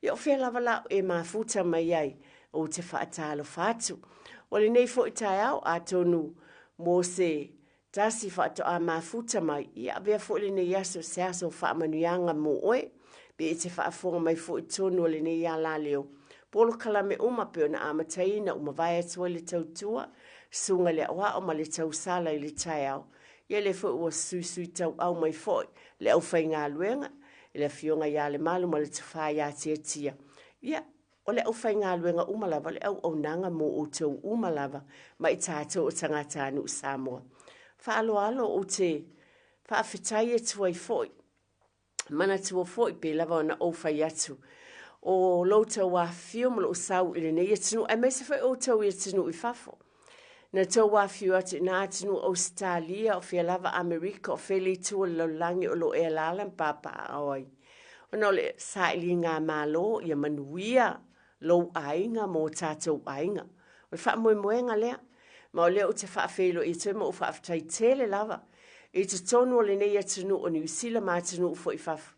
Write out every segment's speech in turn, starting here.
Ia o fea lava la e mafuta mai ai, ou te faatalofa atu. O lenei foi taeao, atonu mo se tasi faatoa mafuta mai, ia avea foi lenei aso se aso o faamanuiaga mo oe, pe e te faafofoga mai foi i totonu o lenei alaleo polokalame uma pei ona amataina ua mavae atu ai le tautua, susuga i le aoao ma le tausala i le taeao. Ia lea foi ua suisui tauau mai foi le aufaigaluega i le afioga ia Lemalu ma le Tofa ia Tiatia. Ia, o le aufaigaluega uma lava, o le auaunaga mo outou uma lava ma i tatou o tagatanuu Samoa. Faaaloalo ou te faafetai atu ai foi, manatua foi pei lava ona ou fai atu, o lo outou afifio ma lou sau i lenei atunuu, aemaise foi outou i atunuu i fafo. Na tou afifio atu i nā atunuu o Ausetalia, o fea lava Amerika, o fea le itu o le lalolagi o lo o e alaala ma papaaao ai. Ona o le sailiga Malo ia manuia lou aiga ma o tatou aiga. O le faamoemoega lea. Ma o lea ou te faafeiloai atu ai ma ou faafetai tele lava i totonu o lenei atunuu o Niu Sila ma atunuu foi i fafo.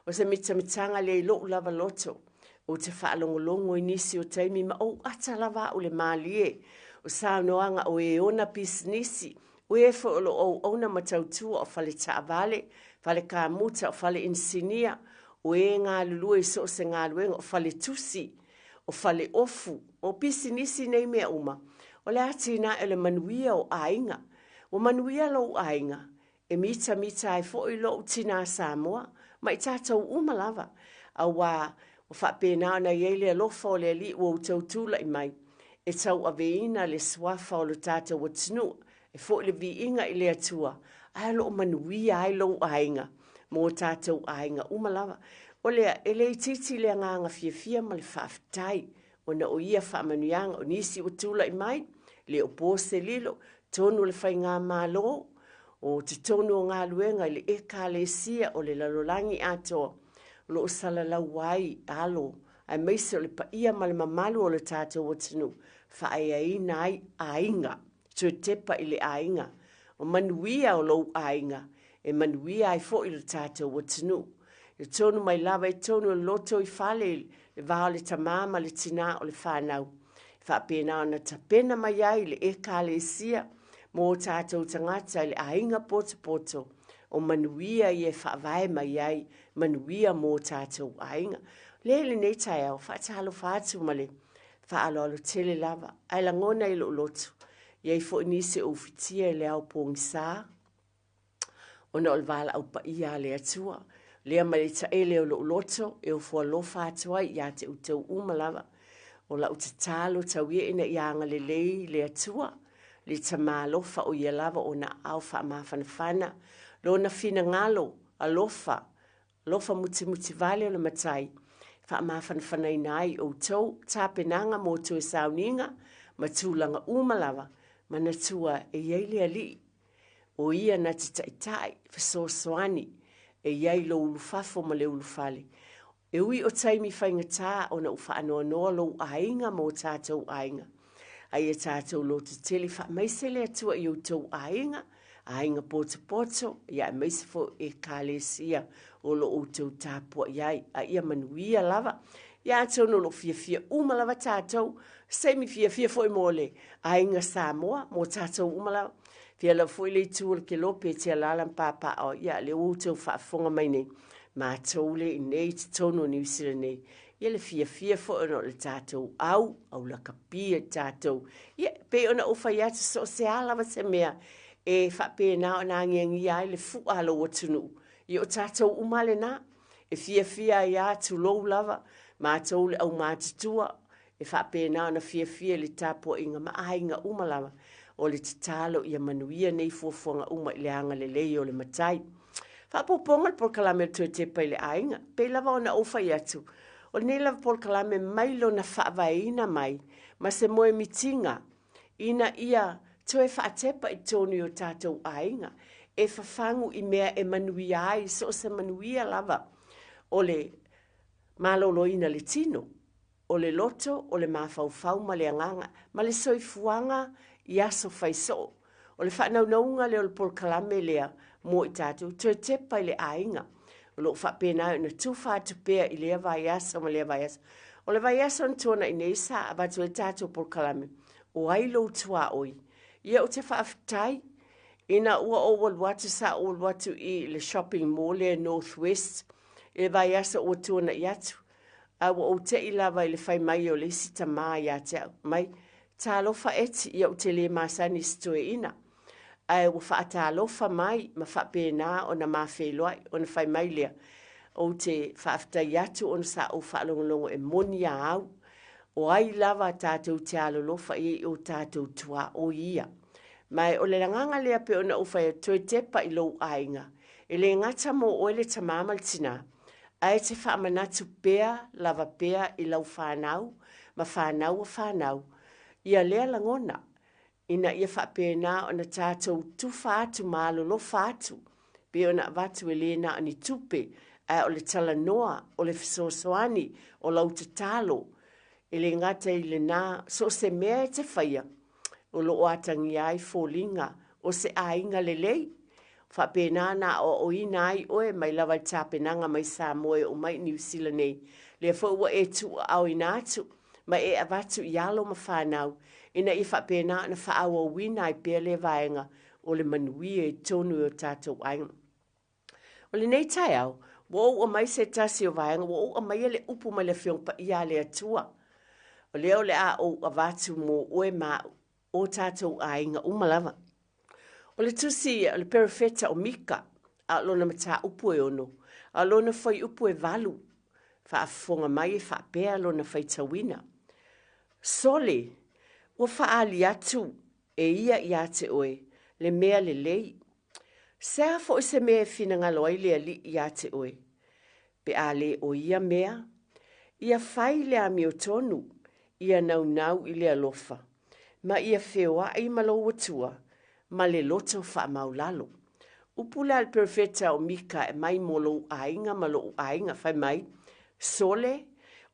O se mitamitaga lea i lou lava loto. Ou te faalogologo i nisi o taimi ma ou ata lava au le malie o saunoaga o e ona pisinisi, o e foi o lo o auauna ma tautua o fale taavale, fale kamuta, o fale inisinia, o e galulue i so o se galuega, o fale tusi, o fale ofu, o pisinisi nei mea uma, o le atinae o le manuia o aiga. Ua manuia lou aiga, E mitamita ai foi lou tinā Samoa ma i tatou uma lava, auā ua faapena ona i ai le alofa o le Alii ua outou tulai mai e tauaveina le suafa o lo tatou atunuu, e foi le viiga i le Atua, ae o lo o manuia ai lou aiga ma o tatou aiga uma lava. O lea, e le itiiti le agaga fiafia ma le faafetai ona o ia faamanuiaga o nisi ua tulai mai, le o po se lilo, totonu o le faigamalo, o totonu o galuega i le Ekalesia o le lalolagi atoa, o lo o salalau ai alo aemaise o le paia ma le mamalu o le tatou atunuu, faaeaina ai aiga, toe tepa i le aiga, o manuia o lou aiga, e manuia ai foi lo tatou atunuu. E tonu mai lava i totonu o le lotoifale i le va o le tamā ma le tinā o le fanau, e faapena ona tapena mai ai le Ekalesia mō o tatou tagata i le aiga potopoto, o manuia ia e faavae mai ai, manuia mō o tatou aiga. Lea i lenei taeao, faatalofa atu ma le faaaloalo tele lava, ae lagona i lou loto, i ai foi nisi o ufitia i le ao pogisa, ona o le valaau paia a le Atua. Lea mai le taele o lou loto e ofo alofa atu ai ia te outou uma lava. O lau tatalo tau ia ina ia agalelei le Atua, le Tama alofa o ia lava ona aao faamafanafana, lona finagalo alofa, alofa mutimutivale o le Matai, e faamafanafanaina ai outou tapenaga mo toe sauniga ma tulaga uma lava, manatua e i ai le Alii O ia na te taitai, fesoasoani, e i ai lou ulufafo ma le ulufale. E ui o taimi faigata ona ua faanoanoa lou aiga ma o tatou aiga. A ia tatou loto tele faamaise le Atua i outou aiga, aiga potopoto, ia aemaise foi Ekalesia o lo o outou tapuai ai. A ia manuia lava. Ia atonu o lo o fiafia uma lava tatou, se taimi fiafia foi mo le aiga Samoa, mo tatou uma lava. Fia lava foi le itu o le kelope e te alaala ma papaaao, ia lea ua outou faafofoga mai nei, matou le i inei i totonu o Niu Sila nei, ia le fiafia foi ona o le tatou au, au lakapi e tatou. Ia, pei ona ou fai atu, so o se a lava se mea e faapena ona agiagia ai le fua a lou atunuu, ia o tatou uma lena. E fiafia ai lava, tulou lava, matou le aumatutua, e faapena ona fiafia i le tapuaiga ma aiga uma lava. O le tatalo ia manuia nei fuafuaga uma i le agalelei o le Matai. Faaopoopoga le polokalame o le Toe Tepa i le Aiga. Pei lava ona ou fai atu, o lenei lava polokalame mai lona faavaeina mai ma se moemitiga ina ia toe faatepa i totonu i o tatou aiga, e fafagu i mea e manuia ai, so o se manuia lava o le maloloina le tino, o le loto, o le mafaufau ma le agaga, ma le soifuaga i aso fai soo. O le faanaunauga lea o le polokalame lea mo i tatou, toe tepa i le aiga. O lo o faapena ai ona tufa atu pea i lea vaiaso ma lea vaiaso. O le vaiaso na tuanai nei sa avatu ai le tatou polokalame, o ai lou tuaoi? Ia ou te faafetai ina ua ou alu atu, sa ou alu atu i le shopping mall lea North West i le vaiaso ua tuanai atu, a ua ou te i lava i le fai mai o le isi tamā ia te au, mai, Talofa Eti, ia ou te le masani i se toeaina. Ae ua faatalofa mai ma faapena ona ma feiloai, ona fai mai lea, Ou te faafetai atu ona sa ou faalogologo e moni a au. O ai lava tatou te alolofa i ai i o tatou tuaoi ia. Ma o le lagaga lea pei ona ou fai atu, toe tepa i lou aiga. E le gata mo oe le tamā ma le tinā, ae te faamanatu pea lava pea i lau fanau ma fanau a fanau ia lea lagona, ina ia faapena ona tatou tufa atu ma alolofa atu, pei ona avatu e le na o ni tupe, ae o le talanoa, o le fesoasoani, o lau tatalo. E le gata i lena, so o se mea e te faia, o lo o atagia ai foliga o se aiga lelei. Faapena ona aoaoina ai oe mai lava i le tapenaga mai Samoa e oo mai i Niu Sila nei. Lea foi ua e tuuaaoina atu ma e avatu i alo ma fanau ina ia faapena ona faaauauina ai pea lea vaega o le manuia i totonu i o tatou aiga. O lenei taeao, ua ou aumai se tasi o vaega, ua ou aumaia le upu mai le Afioga Paia a le Atua. O lea o le a ou avatu mo oe ma au, o tatou aiga uma lava. O le tusi o le perofeta o Mika, a o lona mataupu e ono, a o lona fuaiupu e valu, faafofoga mai e faapea lona faitauina. Sole, ua faaali atu e ia ia te oe le mea lelei. Se a foi se mea e finagalo ai le Alii ia te oe? Pe a le o ia mea, ia fai le amiotonu, ia naunau i le alofa, ma ia feoai ma lou Atua ma le loto faamaulalo. Upu lea a le perofeta o Mika e mai mo lou aiga ma lou aiga, fai mai, Sole,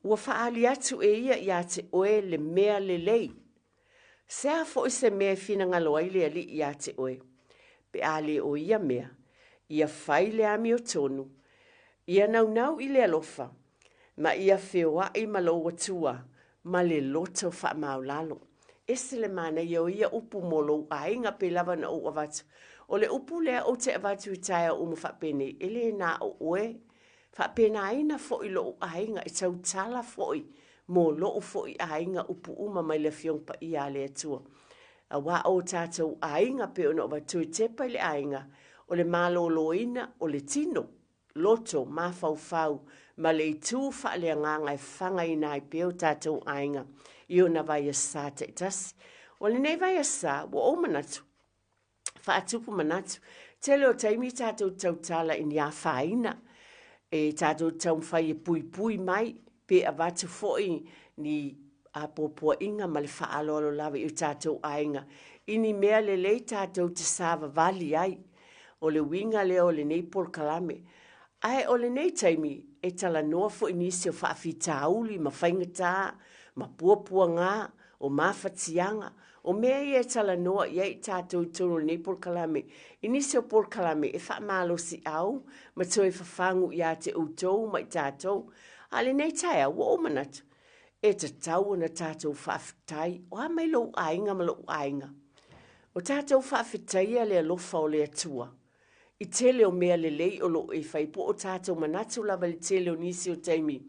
ua faaali atu e ia ia te oe le mea lelei. Se a foi se mea e finagalo ai le Alii ia te oe? Pe a le o ia mea, ia fai le amiotonu, ia naunau i le alofa, ma ia feoai ma lou Atua ma le loto faamaulalo. Ese le manaia o ia upu mo lou aiga pei lava ona ou avatu. O le upu lea ou te avatu i taeao uma faapenei, e le na o oe, Faapenaina foi lou aiga e tautala foi mo lou foi aiga upu uma mai le Afioga Paia a le Atua. Auā o tatou aiga pei ona ou avatu e tepa i le aiga, o le malōlōina o le tino, loto, mafaufau ma le itu faaleagaga e fagaina ai pea o tatou aiga i ona vaiasa taitasi. O lenei vaiasa ua ou manatu, faatupu manatu. Tele o taimi tatou tautala i ni afaina e tatou taumafai e puipui mai pe avatu foi ni apoapoaiga ma le faaaloalo lava i o tatou aiga i ni mea lelei tatou te savavali ai. O le uiga lea o lenei polokalame. Ae o lenei taimi e talanoa foi nisi o faafitauli ma faigata ma puapuaga o mafatiaga, o mea ia e talanoa i ai i tatou i totonu o lenei polokalame. I nisi o polokalame e faamalosiau ma toe fafagu ia te outou ma i tatou. A o lenei taeao, ua ou manatu, e tatau ona tatou faafetai. O a mai lou aiga ma lou aiga? O tatou faafetaia le alofa o le Atua i tele o mea lelei o lo o e fai, po o tatou manatu lava i le tele o nisi o taimi,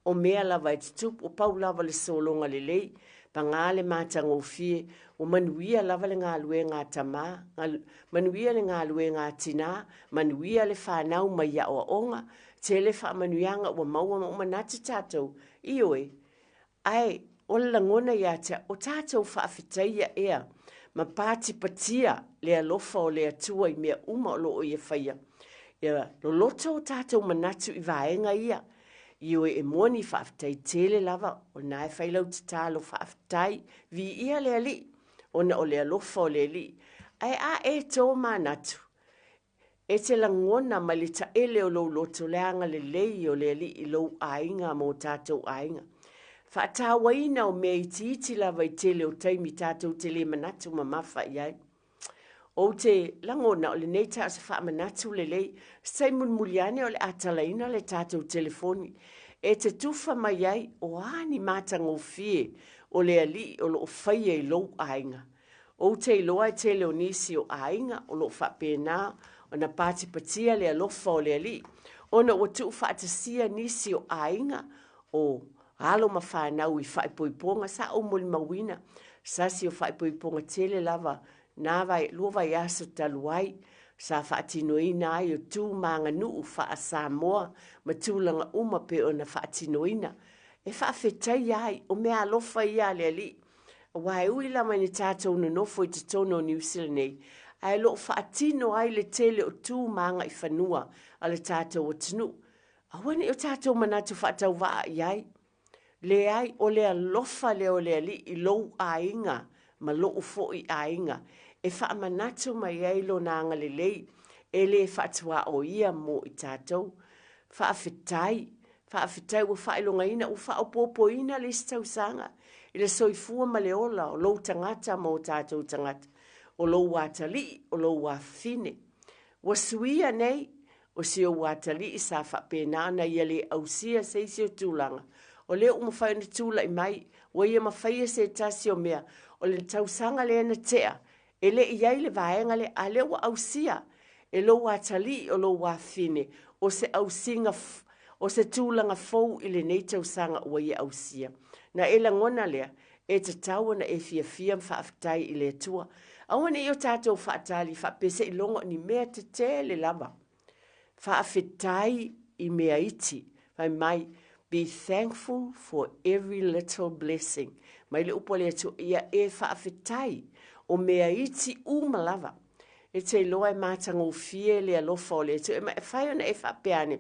o mea lava e tutupu, o pau lava le sologa lelei, paga le matagofie, ua manuia lava le galuega a tama, manuia le galuega a tina, manuia le fanau mai aoaoga, tele faamanuiaga ua maua ma ua manatu tatou, ioe, Ae o le lagona ia te au, o tatou faafetaia ea ma patipatia le alofa o le Atua i mea uma o lo o Ia faia. Ia loloto o tatou manatu i vaega ia. Ioe e moni faafetai tele lava, o lena e fai lau tatalo faafetai, viia le Alii, ona o le alofa o le Alii. Ae a e tomanatu, E te lagona mai le taele o lou loto le agalelei o le Alii i lou aiga ma o tatou aiga. Faatauaina o mea itiiti lava i tele o taimi tatou te le manatu mamafa i ai. Ou te lagona o lenei taeao o se faamanatu lelei, se taimi mulimuli ane o le a talaina le tatou telefoni e te tufa mai ai o a ni matagofie o le Alii o lo o faia i lou aiga. Ou te iloa e tele o nisi o aiga o lo o faapena ona patipatia le alofa o le Alii ona ua tuufaatasia nisi o aiga o alo ma fanau i faaipoipoga. Sa ou molimauina sasi o faaipoipoga tele lava na vai, lua vaiaso talu ai sa faatinoina ai o tu ma aganuu faa-Samoa ma tulaga uma pei ona faatinoina. E faafetaia ai o mea alofa ia a le Alii. Aua e ui lava ina tatou nonofo i totonu o Niu Sila nei, ae o lo o faatino ai le tele o tu ma agaifanua a le tatou atunuu. Aua ne i o tatou manatu faatauvaa i ai. Leai, o le alofa lea o le Alii i lou aiga ma lou foi aiga, e faamanatu mai ai Lona agalelei e le faatuaoia mo i tatou. Faafetai, faafetai ua faailogaina, ua faaopoopoina le isi tausaga i le soifua ma le ola o lou tagata ma o tatou tagata, o lou atalii, o lou afafine. Ua suia nei, o si ou atalii sa faapena ona ia le ausia se isi o tulaga, o lea ua mafai ona tulai mai, ua ia mafaia se tasi o mea, o le tausaga lea na tea, e le i ai le vaega lea, a lea ua ausia e lou atalii o lou afafine, o se ausiga, o se tulaga fou i lenei tausaga ua ia ausia. Na e lagona lea, e tatau ona e fiafia ma faafetai i le Atua. Aua ne i o tatou faatali faapea seiloga o ni mea tetele lava. Faafetai i mea iti. Fai mai, be thankful for every little blessing. Mai le upu a le Atua, ia e faafetai o mea iti uma lava. E te iloa e matagofie le alofa o le Atua. E mafai ona e faapea ane,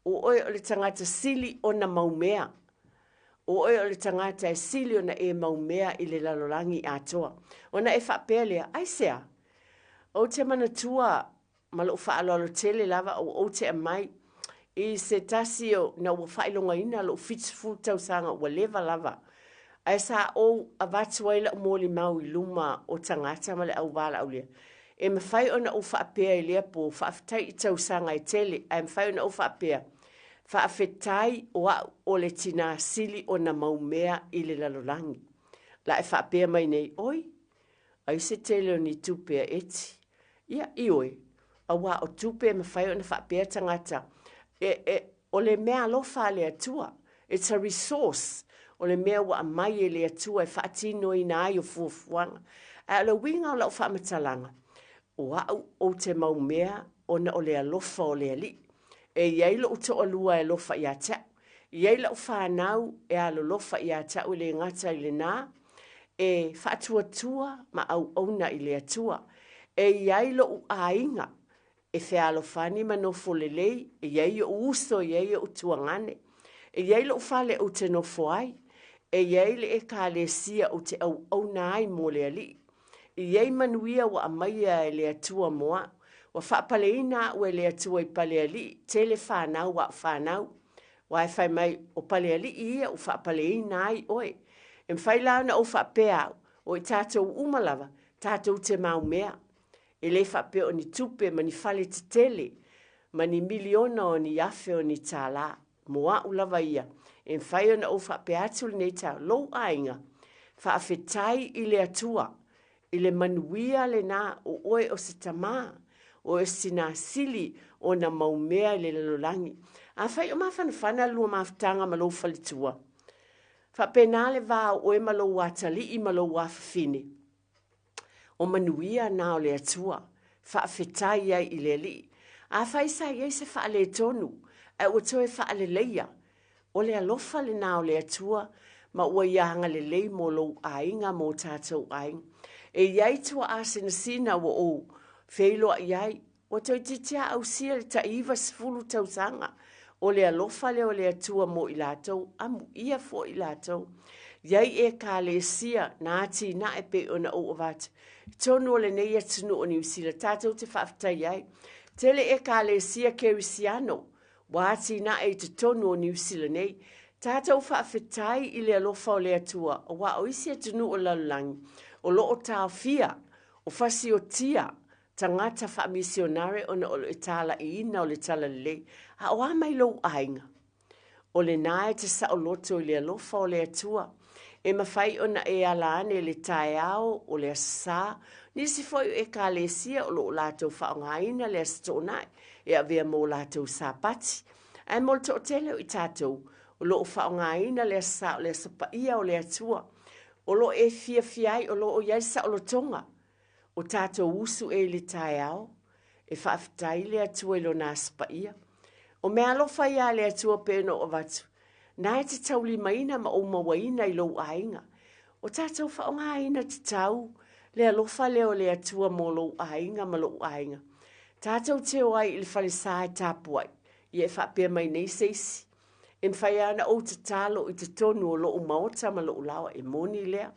o oe o le tagata sili ona maumea. O oe o le tagata e sili ona e maumea i le lalolagi atoa. Ona e faapea lea, aisea? Ou te manatua ma lou faaaloalo tele lava ua ou tea mai i se tasi o, na ua faailogaina lou 70 tausaga ua leva lava, ae sa ou avatu ai lau molimau i luma o tagata ma le auvalaau lea. E mafai ona ou faapea i lea po, faafetai i tausaga e tele, ae mafai ona ou faapea, faafetai o au o le tinā sili ona maumea i le lalolagi. La e faapea mai nei, oi, ai se tele o ni tupe a eti. Ia, ioe, auā o tupe e mafai ona faapea tagata, e, e, o le mea alofa a le Atua, it's a resource, o le mea ua aumai e le Atua e faatinoina ai o fuafuaga. Ae o le uiga o lau faamatalaga, o au ou te maumea ona o le alofa o le Alii. E i ai lou toalua e alofa ia te au, e i ai lau fanau e alolofa ia te au e le gata i lena, e faatuatua ma auauna i le Atua. E i ai lou aiga e fealofani ma nofo lelei, e i ai ou uso, e i ai ou tuagane, e i ai lou fale ou te nofo ai, e i ai le Ekalesia ou te auauna ai mo le Alii. E i ai manuia ua aumaia e le Atua mo au. Ua faapaleina au e le Atua i Palealii, tele fanau a au fanau. Aua e fai mai, o Palealii ia ua faapaleina ai oe. E mafai la ona ou faapea au, o i tatou uma lava, tatou te maumea. E le faapea o ni tupe ma ni fale tetele, ma ni miliona o ni afe o ni tālā. Mo au lava ia, e mafai ona ou faapea atu lenei taeao, lou aiga, faafetai i le Atua, i le manuia lena o oe o se tamā, o oe o se tinā sili ona maumea i le lalolagi. Afai o mafanafana le lua mafutaga ma lou faletua, faapena le va o oe ma lou atalii ma lou afafine, o manuia na o le Atua, faafetai ai i le Alii. Afai sa i ai se faaletonu, ae ua toe faaleleia, O le alofa lena o le Atua ma ua ia agalelei mo lou aiga ma o tatou aiga. E i ai tuaa sinasina ua ou feiloai ai, ua toeitiiti lava ausia le tai 90 tausaga. O le alofa lea o le Atua mo i latou, amuia foi i latou. I ai Ekalesia na atinae pei ona ou avatu i totonu o lenei atunuu o Niu Sila tatou te faafetai ai. Tele Ekalesia Kerisiano Ua atinae i totonu o Niu Sila nei. Tatou faafetai i le alofa o le Atua, aua o isi atunuu o le lalolagi o lo o taofia, o fasiotia tagata faamisionare ona o le talaiina o le Talalelei. A o a mai lou aiga? O lena e te saoloto i le alofa o le Atua, e mafai ona e ala ane i le taeao o le Aso Sa. Nisi foi o Ekalesia o lo o latou faaaogaina le Aso Toonai e avea mo latou Sapati. Ae mo le toatele o i tatou, o lo o faaaogaina le Aso Sa o le Aso Paia o le Atua, o lo o e fiafia ai, o lo o i ai le saolotoga o tatou usu e i le taeao, e faafetai le Atua i Lona Aso Paia. O meaalofa ia a le Atua pei ona ou avatu, na e te taulimaina ma ou mauaina i lou aiga. O tatou faaaogaina tatau le alofa lea o le Atua mo lou aiga ma lou aiga. Tatou te o ai i le falesa e tapuai, ia e faapea mai nei se isi, E mafai lava ona ou tatalo i totonu o lou maota ma lou laoa, e moni lea.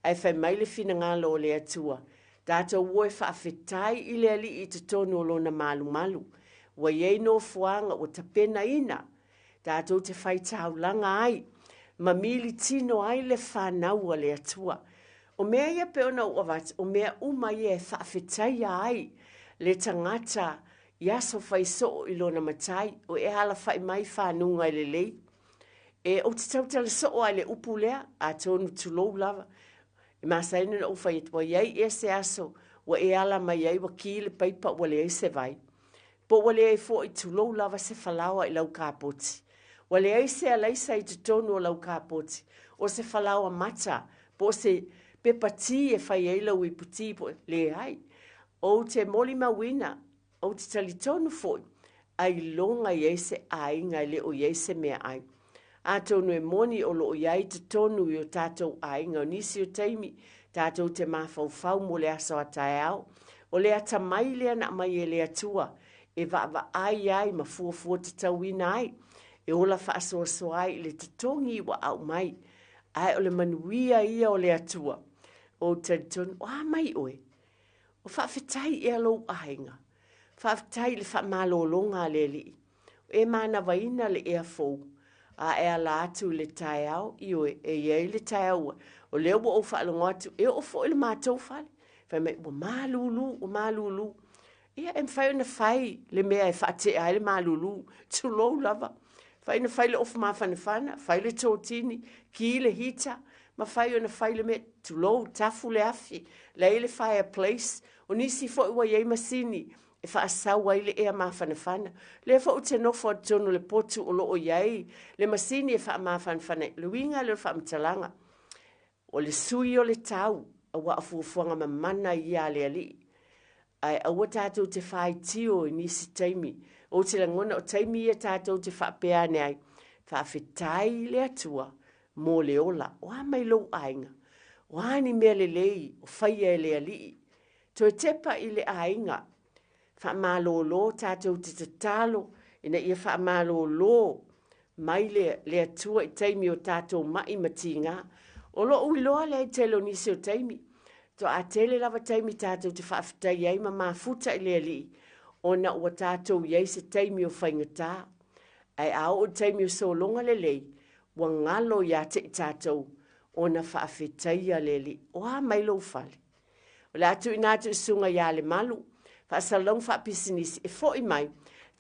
Ae fai mai le finagalo o le Atua, tatou o e faafetai i le Alii i totonu o Lona malumalu. Ua i ai nofoaga ua tapenaina, tatou te fai taulaga ai, ma militino ai le fanau a le Atua. O mea ia pei ona ou avatu, o mea uma ia e faafetaia ai le tagata i aso fai soo i lona matai, o e alafai mai fanuga e lelei. E ou te tautala soo lava i le upu lea, atonu tulou lava. E masani ona ou fai atu, ua i ai ea se aso ua e ala mai ai ua ki le paipa ua leai se vai. Po ua leai foi, tulou lava se falaoa i lau kapoti. Ua leai se alaisa i totonu o lau kapoti, o se falaoa mata, po o se pepa ti e fai ai lau iputi, po, leai. Ou te molimauina, ou te talitonu foi, ailoga i ai se aiga e le o i ai se meaai. Atonu e moni o lo o i ai i totonu i o tatou aiga o nisi o taimi, tatou te mafaufau mo le aso a taeao. O le atamai lea na aumai e le Atua e vaavaai ai ma fuafua tatauina ai, e ola faasoasoa ai i le totogi ua aumai. Ae o le manuia ia o le Atua. Ou te talitonu, o a mai oe? O faafetai ea lou aiga? Faafetai i le faamalologa a le Alii. O e manavaina le ea fou, a e ala atu i le taeao, ioe, e i ai le taeao ua, o lea ua ou faalogo atu, e oo foi i le matou fale. Fai mai, ua malulu, ua malulu. Ia, e mafai ona fai le mea e faatea ai le malulu, tulou lava. Mafai ona fai le ofu mafanafana, fai le totini, ki le hita, mafai ona fai le mea, tulou, tafu le afi, la e i ai le fireplace. O nisi foi ua i ai masini e faasau ai le ea mafanafana. Lea foi ou te nofo atu totonu o le potu o lo o i ai le masini e faamafanafana ai. O le uiga lea o le faamatalaga, o le sui o le tau, aua o fuafuaga mamana ia a le Alii. Ae aua tatou te faitio i nisi taimi. Ou te lagona o taimi ia tatou te faapea ane ai, faafetai i le Atua mo le ola. O a mai lou aiga? O a ni mea lelei o faia e le Alii? Toe tepa i le aiga. Faamalolo tatou te tatalo ina ia faamalolo mai le, le Atua i taimi o tatou ma'i ma tigā. O lo'u iloa lea i tele o nisi o taimi, to'a tele lava taimi tatou te faafetai ai ma mafuta i le Alii, ona ua tatou i ai se taimi o faigata. Ae a oo i le taimi o sologa lelei, ua galo ia te i tatou ona faafetaia le Alii. O a mai lou fale? O le a tuuina atu i Susuga ia Lemalu, faasalalauga faapisinisi, e foi mai,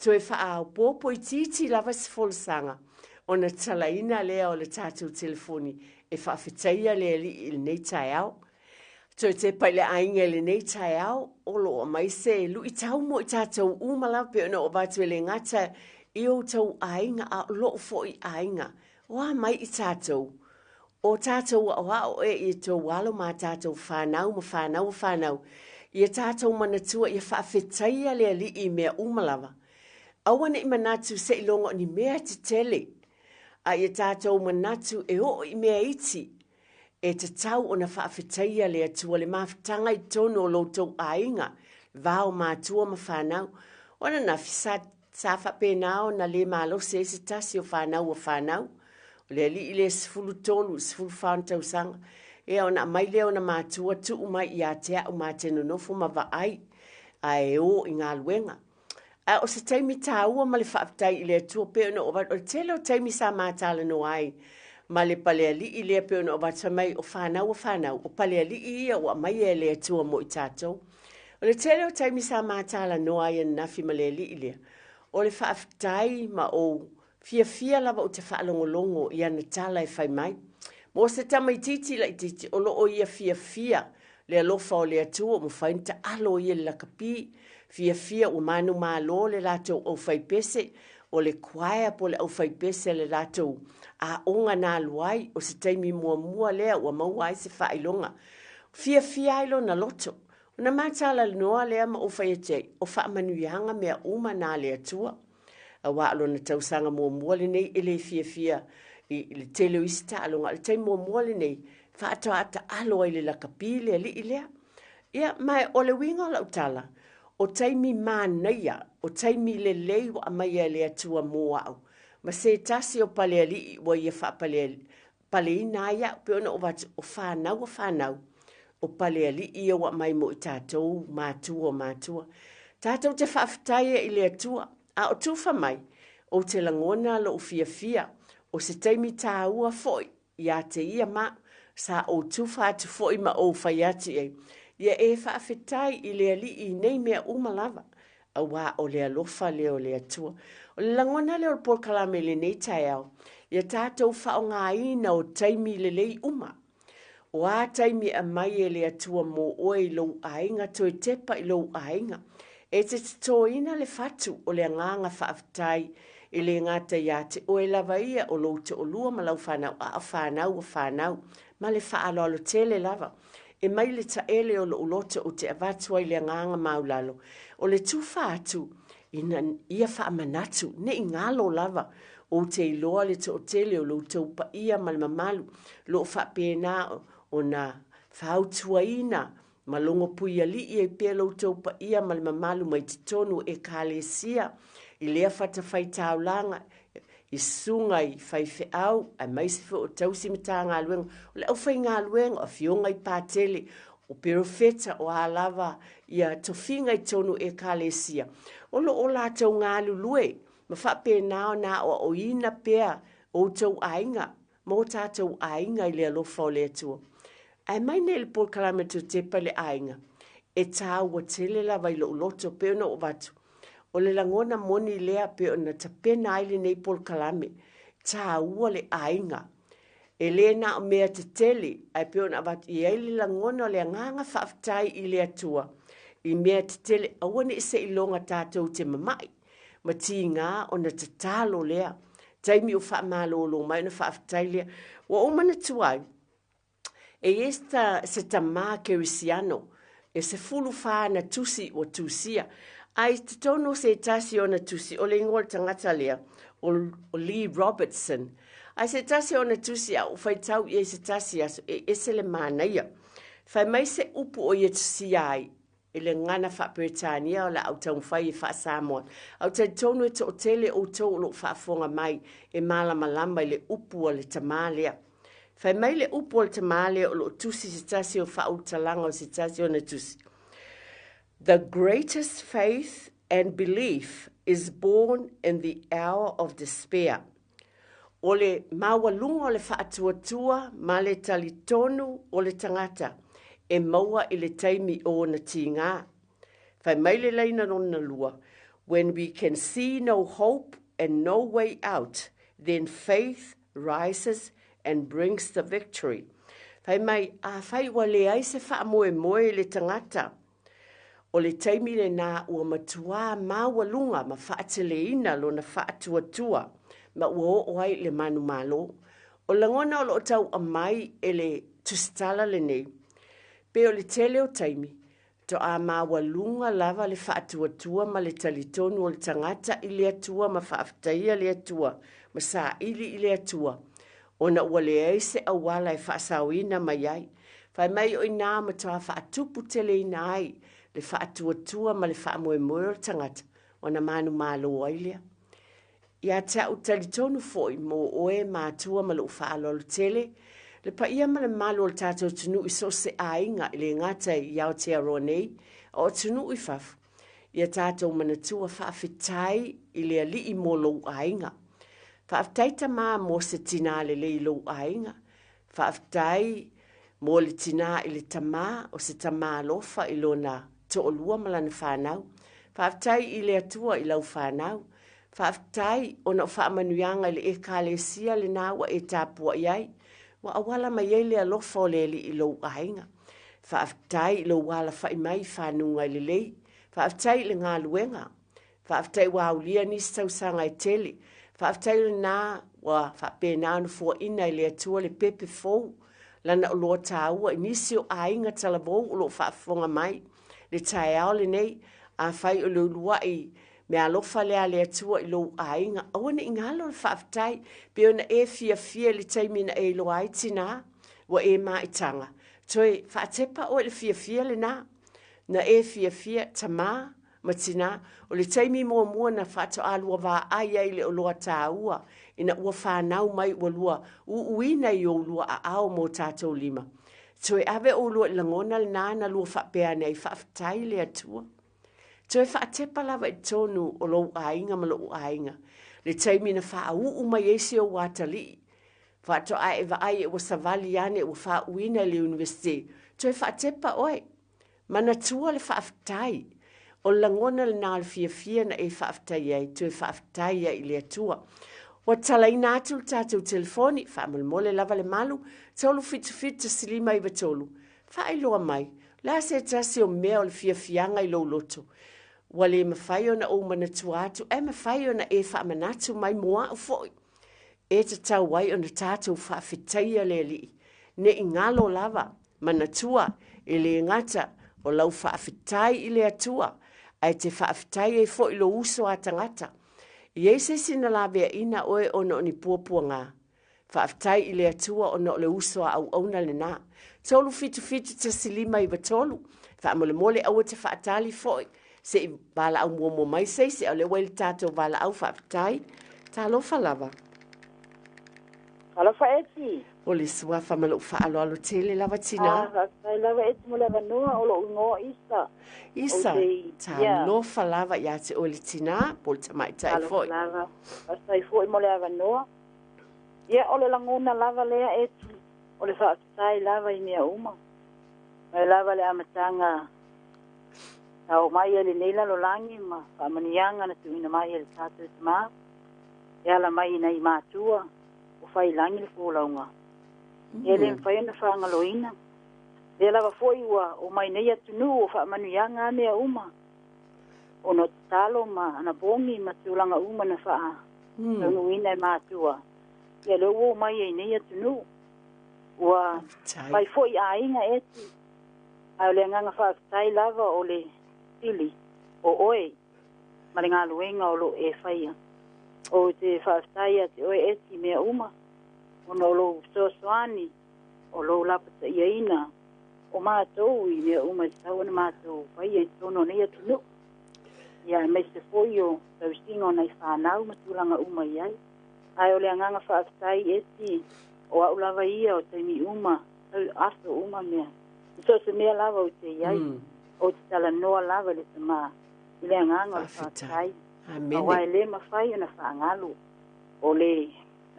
toe faaopoopo itiiti lava se folasaga, ona tatalaina lea o le tatou telefoni e faafetaia le Alii i lenei taeao. Toe tepa i le aiga i lenei taeao, o lo o aumai se luitau mo i tatou uma lava, pei ona ou avatu e le gata i outou aiga, a o lou foi aiga. O a mai i tatou? O tatou aoao e i tou alo ma a tatou fanau ma fanau a fanau, ia tatou manatua ia faafetaia le Alii i mea uma lava. Aua ne i manatu seiloga o ni mea tetele, a ia tatou manatu e oo i mea iti, e tatau ona faafetaia le Atua le mafutaga i totonu o lo outou aiga, va o matua ma fanau. O ananafi sa Sa faapena ona le malosi ai se tasi o fanau a fanau. O le alii lea 13 i 14 ona tausaga, ea ona aumai lea ona matua tuu mai ia te au ma te nonofo ma vaai ae o i galuega. Ae o se taimi taua ma le faafetai i le Atua pei ona ou avatu, o le tele o taimi sa ma talanoa ai ma le palealii lea pei ona ou avatu fai mai o fanau a fanau, o palealii ia ua aumaia e le Atua mo i tatou. O le tele o taimi sa ma talanoa ai ananafi ma le alii lea, o le faafetai ma ou fiafia lava ou te faalogologo i ana tala e fai mai. Mo se tamaitiiti laitiiti o lo o ia fiafia le alofa o le Atua ua mafai ona taalo ia i le lakapi, fiafia ua manumalo le latou aufaipese, o le choir po o le aufaipese a le latou aoga na alu ai, o se taimi muamua lea ua maua ai se faailoga. Fiafia ai lona loto. Ona ma talanoa lea ma ou fai atu ai, o faamanuiaga mea uma na a le Atua. Aua o lona tausaga muamua lenei e le fiafia i le tele o isi taaloga, o le taimi muamua lenei faatoa taalo ai i le lakapi le alii lea. Ia, ma o le uiga o lau tala, o taimi manaia, o taimi lelei ua aumaia e le Atua mo au, ma se tasi o palealii ua ia faapaleina ai au, pei ona ou avatu, o fanau a fanau, o palealii ia ua aumai mo i tatou matua o matua. Tatou te faafetai ai i le Atua, a o tufa mai, ou te lagona lou fiafia, o se taimi taua foi ia te ia ma au, sa ou tufa atu foi ma ou fai atu i ai, ia e faafetai i le Alii i nei mea uma lava, auā o le alofa lea o le Atua. O le lagona lea o le polokalame i lenei taeao, ia tatou faaaogaina o taimi lelei uma. O a taimi e aumai e le Atua mo oe i lou aiga, toe tepa i lou aiga. E te totoina le fatu o le agaga faafetai e le gata ia te oe lava ia o lou toalua ma lau fanau, a o fanau a fanau, ma le faaaloalo tele lava. E mai le taele o lou loto ou te avatu ai le agaga maulalo, o le tufa atu ina ia faamanatu, ne i galo lava, ou te iloa le toatele o lo outou paia ma le mamalu, lo o faapena ona fautuaina ma logopuialii ai pea lo outou paia ma le mamalu mai totonu o Ekalesia i lea fatafaitaulaga, i susuga i faifeau, aemaise foi o tausi Matagaluega, o le aufaigaluega, o afioga i patele, o perofeta, o a lava ia tofiga i totonu o Ekalesia, o lo o latou galulue ma faapena ona aoaoina pea outou aiga ma o tatou aiga i le alofa o le Atua. Ae mai nei le polokalame Totepa i le Aiga, e taua tele lava i lou loto pei ona ou avatu. O le lagona moni lea pei ona tapena ai lenei polokalame, taua le aiga. E le na o mea tetele, ae pei ona avatu i ai le lagona o le agaga faafetai i le Atua i mea tetele, aua ne i seiloga tatou te mamai ma tiga ona tatalo lea. Taimi o faamalolo mai ona faafetai lea. Ua ou manatua ai, e i ai se tamā kerisiano e 14 ana tusi ua tusia, a i totonu o se tasi o ana tusi, o le igoa o le tagata lea, o Lee Robertson. A i se tasi o ana tusi a ou faitau i ai se tasi aso, e ese le manaia. Fai mai se upu o ia tusia ai, i le gagana faa-Peretania o le a ou taumafai e faa-Samoa. A ou talitonu e toatele outou o lo o faafofoga mai e malamalama i le upu a le tamā lea. Fai mai le upu a le tamā lea o lo o tusi se tasi o faaulutalaga o se tasi o ana tusi, The greatest faith and belief is born in the hour of despair. O le maualuga o le faatuatua ma le talitonu o le tagata e maua i le taimi o ona tigā. Fai mai le laina lona lua, When we can see no hope and no way out, then faith rises and brings the victory. Fai mai, afai ua leai se faamoemoe i le tagata, O le taimi lenā ua matuā maualuga ma faateleina lona faatuatua ma ua oo ai i le manumalo. O lagona o lo o tau aumai e le tusitala lenei, pei o le tele o taimi, toa maualuga lava le faatuatua ma le talitonu o le tagata i le Atua ma faafetaia le Atua ma saili i le Atua, ona ua leai se auala e faasaoina mai ai. Fai mai o i inā matua faatupu teleina ai le faatuatua ma le faamoemoe o le tagata ona manumalo ai lea. Ia te au talitonu foi mō oe matua ma lou faaaloalo tele, le paia ma le mamalu o le tatou atunuu i so o se aiga e le gata i Aotearoa nei, a o atunuu i fafo, ia tatou manatua faafetai i le Alii mō lou aiga. Faafetai tamā mō se tinā lelei i lou aiga. Faafetai mo le tinā i le tamā, o se tamā alofa i lona toalua ma lana fanau. Faafetai i le Atua i lau fanau. Faafetai ona o faamanuiaga i le Ekalesia lena ua e tapuai ai, ua auala mai ai le alofa o le Alii i lou aiga. Faafetai i lou alafai mai i fanuga lelei. Faafetai i le galuega. Faafetai ua aulia nisi tausaga e tele. Faafetai lena ua faapena ona fuaina e le Atua le pepe fou lana oloa taua i nisi o aiga talavou o lo o faafofoga mai le taeao lenei. Afai o le uluai meaalofa lea a le Atua i lou aiga, aua ne i galo le faafetai, pei ona e fiafia i le taimi na e iloa ai tinā, ua e maitaga. Toe faatepa oe i le fiafia lena. Na e fiafia, tamā ma tinā, o le taimi muamua na faatoa vaai ai i le oloa taua ina ua fanau mai ua lua uuina i ou lua aao ma o tatou lima. Toe ave oulua i lagona lena na lua faapea ane ai, faafetai le Atua. Toe faatepa lava i totonu o lou aiga ma lou aiga, le taimi na faauu mai ai si ou atalii, faatoa e vaai e ua savali ane ua faauuina i le Iunivesite, toe faatepa oe. Manatua le faafetai. O le lagona lena o le fiafia na e faafetai ai, toe faafetai ai i le Atua. Ua talaina atu le tatou telefoni, faamolemole lava le malu, 377 1593. Faailoa mai, o le a se tasi o mea o le fiafiaga i lou loto? Ua le mafai ona ou manatua atu, ae mafai ona e faamanatu mai mo au foi. E tatau ai ona tatou faafetaia le Alii, ne i galo lava, manatua, e le gata o lau faafetai i le Atua, ae te faafetai ai foi lou uso a tagata. E i ai se isi na laveaina oe ona o ni puapuaga? Faafetai i le Atua ona o le uso a auauna lena. 377 1593. Faamolemole aua te faatali foi se i valaau muamua mai se isi, a o lea ua i le tatou valaau faafetai. Talofa lava. Talofa Eti. O le suafa ma lou faaaloalo tele lava tinā. Ah, faafetai lava Eti mo le avanoa, o lou igoa Isa. Isa, talofa lava ia te oe le tinā, po o le tamaitai foi. Talofa lava, faafetai foi mo le avanoa. Ia, o le lagona lava lea Eti, o le faafetai lava i mea uma. Mai lava le amataga na oo mai ai lenei lalolagi ma faamanuiaga na tuuina mai e le tatou Tamā, e ala mai i nai matua ua fai i lagi le folauga. Ia e le mafai ona faagaloina. Lea lava foi ua oo mai nei atunuu o faamanuiaga a mea uma, ona o tatalo ma anapogi ma tulaga uma na faataunuuina e matua, ia lea ua oo mai ai nei atunuu. Ua fai foi aiga Eti, ae o le agaga faafetai lava o le sili o oe ma le galuega o lo o e faia. Ou te faafetai ia te oe Eti i mea uma, ona o lou fesoasoani, o lou lapataiaina o matou i mea uma e tatau ona matou faia i totonu o nei atunuu. Ia aemaise foi o tausiga o nai fanau ma tulaga uma i ai. Ae o le agaga faafetai Eti, o au lava ia o taimi uma, aso uma mea. I so o se mea lava ou te i ai, ou te talanoa lava i le Tamā, i le agaga o le faafetai. Aua e le mafai ona faagalo o le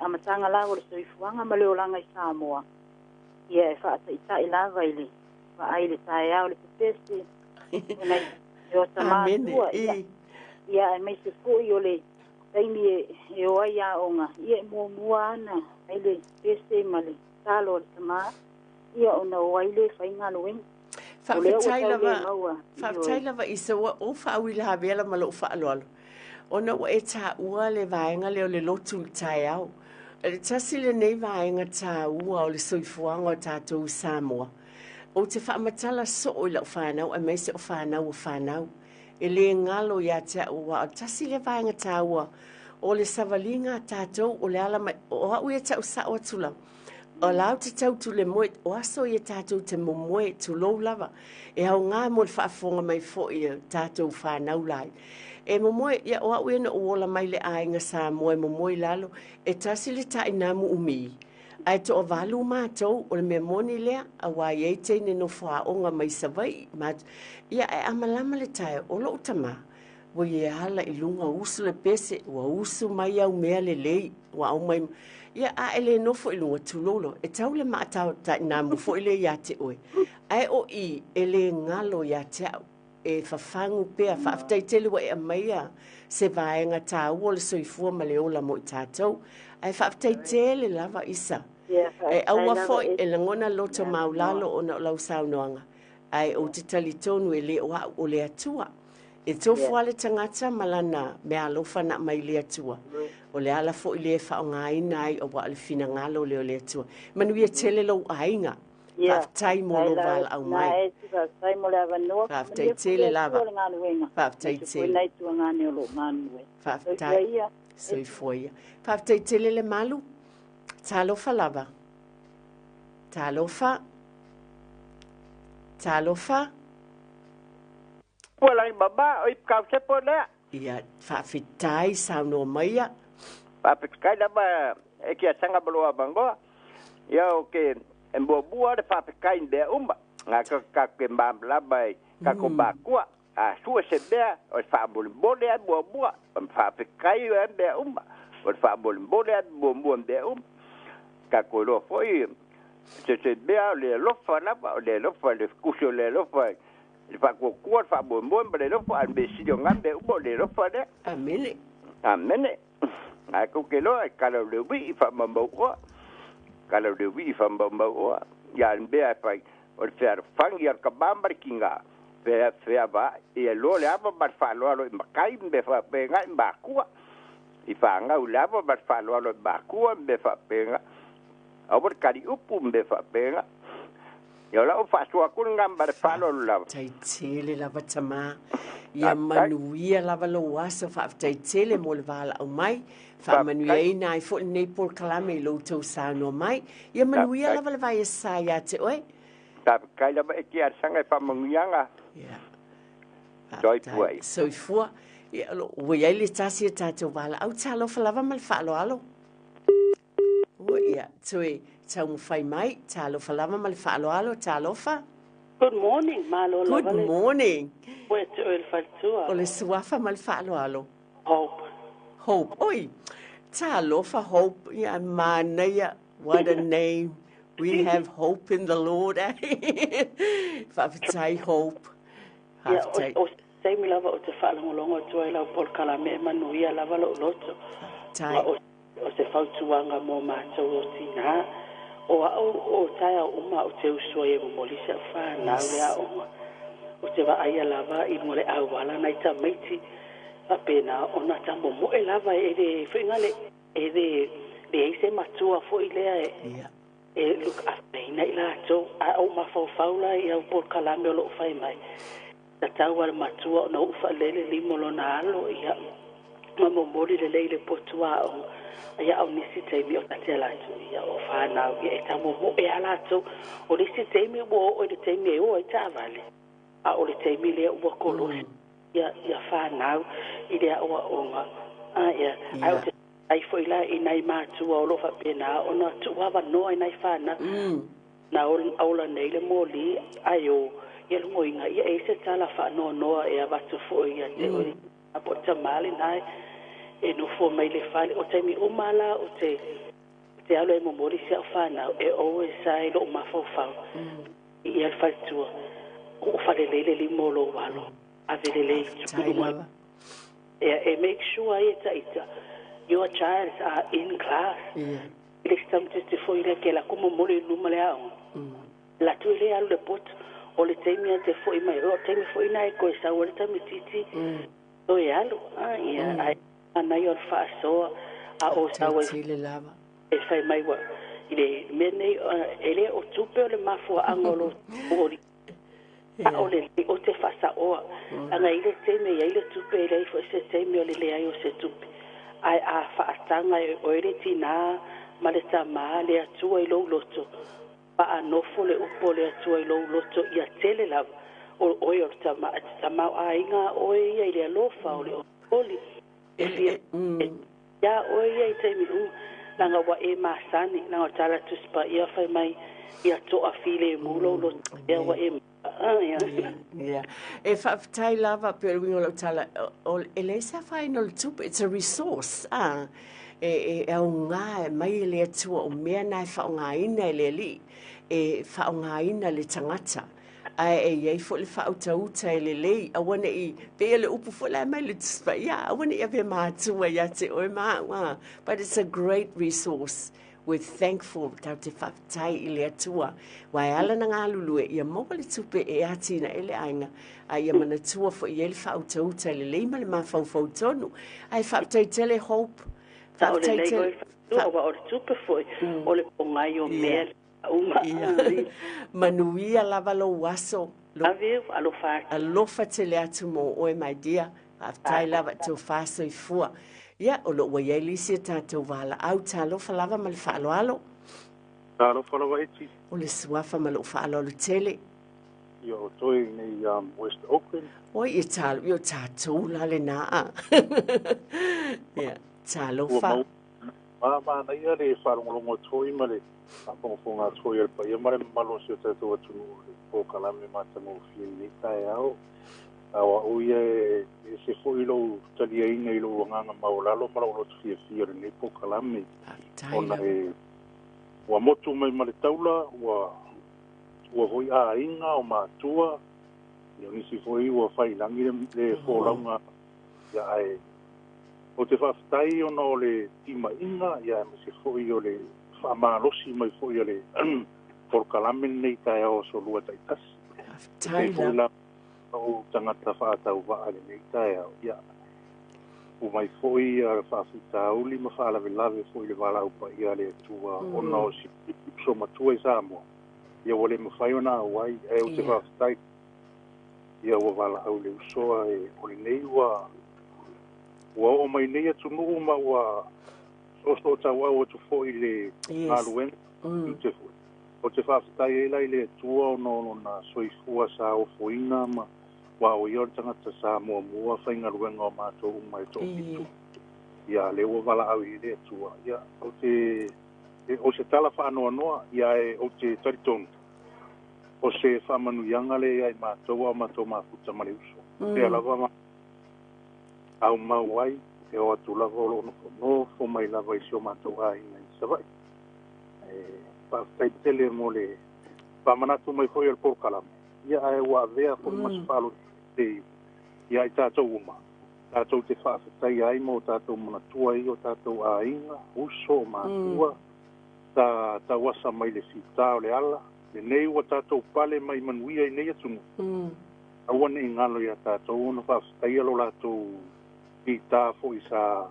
amataga lava o le soifuaga ma le olaga i Samoa, ia e faataitai lava i le vaai i le taeao le pepese, o nai o tamā tua, ia, ia aemaise foi o le taimi e o ai aoga, ia e muamua ana ai le pese ma le talo a le tamā, ia ona o ai lea e fai galuega. Faafetai lava, faafetai lava Isa, ua ou faauilavea ma lou faaaloalo, ona ua e taua le vaega lea o le lotu i le taeao. O le tasi lenei vaega taua o le soifuaga o tatou i Samoa. Ou te faamatala soo i lau fanau, aemaise o fanau o fanau. E le galo ia te au, aua o le tasi lea vaega taua o le savaliga a tatou, o le ala mai, o au ia tau sao atu lava. O la ou te tau tu le moe, o aso ia tatou te momoe, tulou lava. E aoga mo le faafofoga mai foi a tatou fanau lai. E momoe, ia o au ia na ou ola mai le aiga Samoa e momoe i lalo, e tasi le tainamu umi. Ae toavalu matou, o le mea moni lea, aua e i ai teine nofo aoga mai Savaii. Ia, ae a malama le taeao, o lou tamā, ua ia ala i luga, usu le pese, ua usu mai au mea lelei, ua aumai. Ia, a e le nofo i luga, tulou lava, e tau le maa tainamu foi lea ia te oe. Ae o i, e le galo ia te au. e fafagu pea. Faafetai tele ua e aumaia se vaega taua o le soifua ma le ola mo i tatou. Ae faafetai tele lava Isa. E aua foi e lagona loto maulalo ona o lau saunoaga, ae ou te talitonu e le o au o le Atua. E tofu lava le tagata ma lana meaalofa na aumai i le Atua. O le ala foi lea e faaaogaina ai aua o le finagalo lea o le Atua. Manuia tele lou aiga. Faafetai mo lou valaau mai. Faafetai tele lava. Faafetai tele. Faafetai. Soifua ia. Faafetai tele Lemalu. Talofa lava. Talofa. Talofa. Ua lagi mama, o ipu kau sepo lea. Ia, faafetai saunoa maia. Faafetai lava e kia sanga ma loa mangoa. Ia o ke e muamua le faafetai i mea uma. Ngā ka ka ke malamalama i kako makua. A sua se mea o le faamolemole ai muamua. O le faafetai ai mea uma. O le faamolemole ai muamua mea uma. Kako iloa foi se se mea o le alofa lava, o le alofa, le kusi o le alofa, le faatuatua, le faamoemoe ma le alofa, a le mea sili o ngā mea uma o le alofa lea. Amene. Amene. Ae kou ke loa, e kala o le ui'i faamaumau oa. Kala o le ui'i faamaumau oa. Ia le mea e fai, o le fealofani a le tamā ma le tinā, fea feavaai, ia loa le ava ma le faaaloalo i matai ma mea faapena i matua. I fanau i le ava ma le faaaloalo i matua ma mea faapena. Aua le taliupu ma mea faapena. Ia o lau faasoa atu lena ma le faaaloalo lava. Faafetai tele lava tama. Ia manuia lava lou aso. Faafetai tele mo le valaau mai. Faamanuiaina ai foi lenei polokalame i lo outou saunoa mai. Ia manuia lava le vaiasa ia te oe. Faafetai lava e te alasaga i faamanuiaga. Ia. Soifua ia. Soifua. Ia, ua i ai le tasi o tatou valaau. Talofa lava ma le faaaloalo. Ua ia, toe taumafai mai. Talofa lava ma le faaaloalo. Talofa. Good morning, malo lava le. Good morning. Ua te oe le faletua. O le suafa ma le faaaloalo. Hope. Hope. Oi, talofa Hope. Ia, manaia. What a name. We have hope in the Lord. Eh? Faafetai Hope. Faafetai. Ia, o se taimi lava ou te faalogologo atu ai i lau polokalame e manuia lava lou loto. Faafetai. Ma o se fautuaga mo matou o tinā. O au o taeao uma ou te usu ai e momoli si au fanau le aoga. Ou te vaaia lava i luga o le auala nai tamaiti faapena ona tamomoe lava e le foi le e le leai se matua foi lea e e look after ina i latou. A ou mafaufau la i au polokalame o lo o fai mai, tatau lava i le matua ona uu faalele lima o lona alo, ia, ma momoli lelei le potu aoga. Ia, a o nisi taimi o ta te ala atu, ia, o fanau, ia, e taumomoe lava latou. O le isi taimi ua oo i le taimi e o ai taavale, a o le taimi lea ua kolosi ia, ia fanau i le aoaoga. A, ia, ae ou te ai foi la i nai matua o lo o faapena ona tuuavanoa i nai fanau. Na ola nei le moli ae o ia logoina ia e i se tala faanoanoa e avatu foi ia te oe a po o tamā lena e nofo mai le fale. O taimi uma la o te te alu e momoli si au fanau e always ai lou mafaufau i ia le faletua uu falelei le lima o lou alo ave lelei i Faafetai lava. Ia e make sure ai e taita your child are in class. I le isi tamaitiiti foi lea ke latou momoli i luma le aoga. Latou e le alu le poto. O le taimi a te foi mai o taimi foi na e koe sau ai le tamaitiiti toe alu. A ia ae manaia o le faasoa a o Faafetai sau ai tele lava. e fai mai ua i le mea nei e le o tupe o le mafuaaga o lo oli a o le o te faasaoa. Ana i le taimi e i ai le tupe e leai foi se taimi o le leai o se tupe. Ae a faataga e oe le tinā ma le tamā le Atua i lou loto, faanofo le upu o le Atua i lou loto ia tele lava o oe o le tama, tamaoaiga a oe ia i le alofa o le olioli. E fia ia oe ia i taimi uma, leaga ua e masani, leaga o le tala Tusi Paia fai mai, ia toafilemu lou loto ea ua e ia. Yeah. E faafetai lava pe o le uiga o lau tala, e leai se afaina o le tupe, it's a resource, a e aoga e mai e le Atua o mea na e faaaogaina e le Alii, e faaaogaina le tagata. Ae e i ai foi le faautauta e lelei, aua ne i, pei o le upu foi la e aumai i le Tusi Paia, aua ne i ave matua ia te oe ma au, a. But it's a great resource. We're thankful, tatou te faafetai i le Atua, aua e ala ona galulue, ia maua le tupe e atinae le aiga, a ia manatua foi i ai le faautauta e lelei ma le mafaufau tonu. Ae faafetai tele Hope. Faafetai tele. Aua o le tupe foi, o le pogai o mea uma. Manuia lava lou aso. Ave, alofa atu. Alofa tele atu mo oe, my dear. Faafetai lava i tofa soifua. Ia, o lo o ua i ai le isi a tatou valaau. Talofa lava ma le faaaloalo. Talofa lava Eti. O le suafa ma lou faaaloalo tele. Ia o toe i nei West Auckland. Oi, e talo, ia o tatou la lena a. Ia, talofa. Ua mau, manaia le faalogologo atu foi ma le faafogafoga atu foi a le paia ma le mamalu o si o tatou atunuu i le polokalame matagofie i lenei taeao. A o au ia e ese foi lou taliaina i lou agaga maualalo ma lou loto fiafia o lenei polokalame. Ona e ua motu mai ma le taula, ua ua foi aiga o matua, ia o nisi foi ua faiilagi le folauga, ia ae ou te faafetai ona o le timaiga, ia aemaise foi o le faamalosi mai foi o le polokalame lenei taeao aso Lua taitasi. Faafetai lava. La ou tagata faatauvaa i lenei taeao, ia ua mai foi faafitauli ma faalavelave foi i le valaau paia a le Atua ona o si uso matua i Samoa, ia ua le mafai ona auai, ae ou te faafetai ia ua valaau le uso, ae o lenei ua oo mai nei atunuu ma ua soosootauau atu foi i le galuega. Ou te faafetai ai la i le Atua ona o lona soifua sa ofoina ma ua o ia o le tagata sa muamua faigaluega o matou uma e toafitu. Ia lea ua valaau i ai le Atua. Ia ou te o se tala faanoanoa, ia ae ou te talitonu o se faamanuiaga lea ia i matou a o matou mafuta ma le uso. Pea lava ma aumau ai e o atu lava o lo o nofonofo mai lava i si o matou aiga i Savaii. Faafetai tele mo le faamanatu mai foi o le polokalame, ia ae ua avea foi ma se faalototele ia i tatou uma, tatou te faafetaia ai ma o tatou manatua ai o tatou aiga, uso, matua, sa tauasa mai le fita o le ala, lenei ua tatou pale mai manuia i nei atunuu. Aua ne i galo ia tatou ona faafetaia lo latou fita foi sa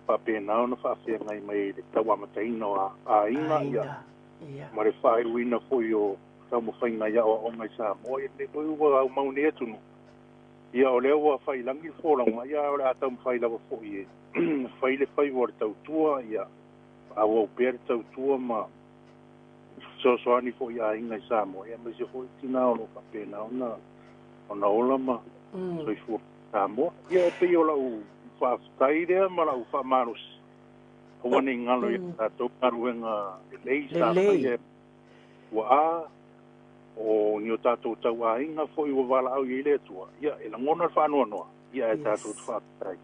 faapena ona faafeagai mai i le tauamataina o aiga, ia, ma le faaiuina foi o taumafaiga i aoaoga i Samoa, ia lenei foi ua aumau nei atunuu. Ia o lea ua faiilagi le folauga, ia o le a taumafai lava foi e fai le faiva o le tautua, ia faaauau pea le tautua ma fesoasoani foi i aiga i Samoa, ia aemaise foi tina o lo o faapena ona ola ma soifua Samoa. Ia e pei o lau faafetai lea ma lau faamalosi, aua ne i galo ia tatou galuega lelei sa faia ua a o ni o tatou tauaiga foi ua valaau i ai le Atua, ia e lagona le faanoanoa, ia ae tatou te faafetai,